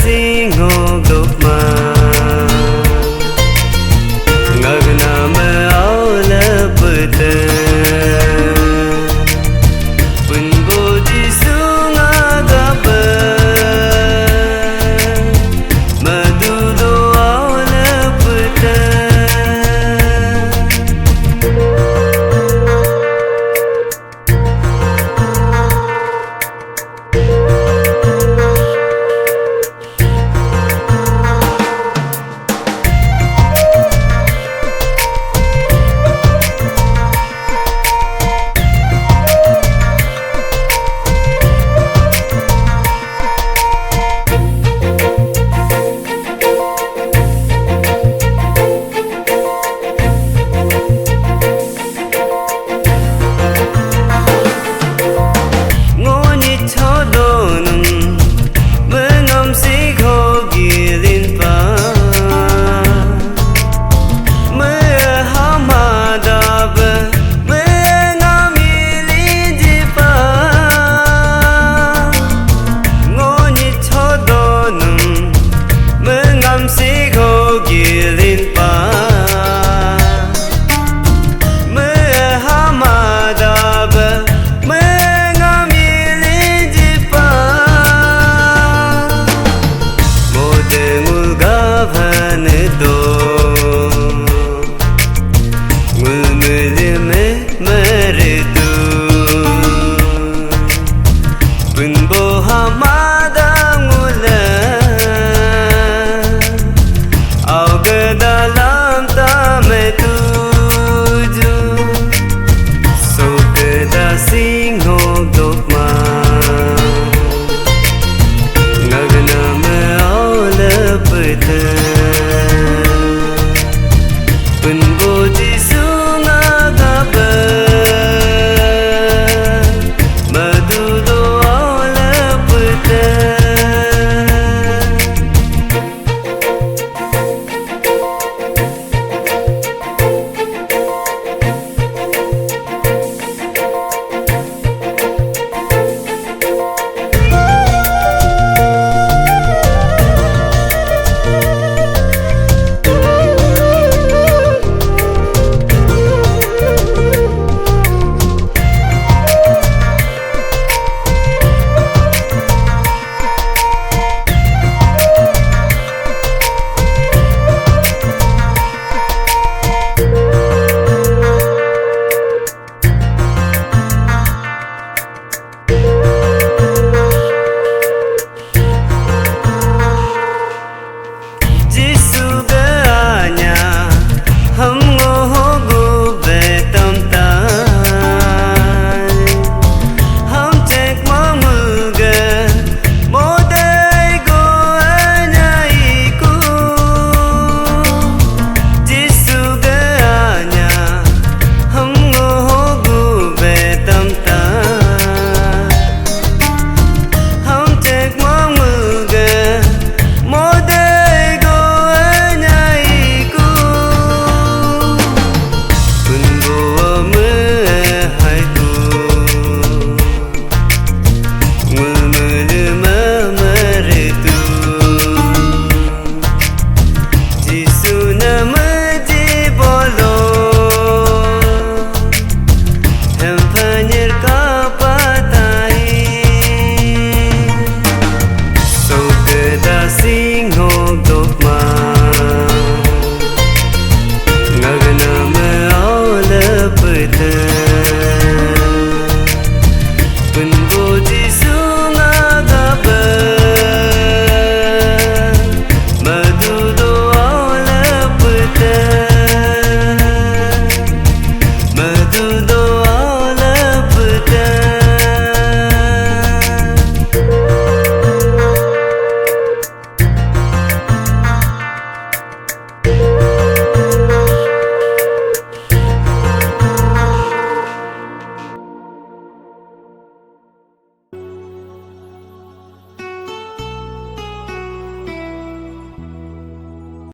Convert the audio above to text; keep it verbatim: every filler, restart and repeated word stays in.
Singok dokma, ngagna me aule pete, punbo Jisu ngagape, medudo aule pete. Ngoni chodonung, mengam sikho gilin pa. Mehamadabe, mengam ilin jipa. Ngoni chodonung, mengam sikho gilin pa. Mehamadabe, mengam ilin jipa. Mode ngul gavane do, ngul meleme meredu. Punbo hamada ngule, au ke dalam tame tuju, so ke da singok dokma, ngagna me aule pete. Punbo Jisu ngagape, medudo aule pete. Jisu ge anya, ham ngo hogu betam tai. Ham cek mamu ge, modai go anya iku. Jisu ge anya, ham ngo hogu betam tai. Ham cek mamu ge, modai go anya iku. Punbo ame haiku, ngul mele memeretu. Jisu nama jibolo, hem panyir kapatai. So ke da singok dokma, ngagna me aule pete. Punbo Jisu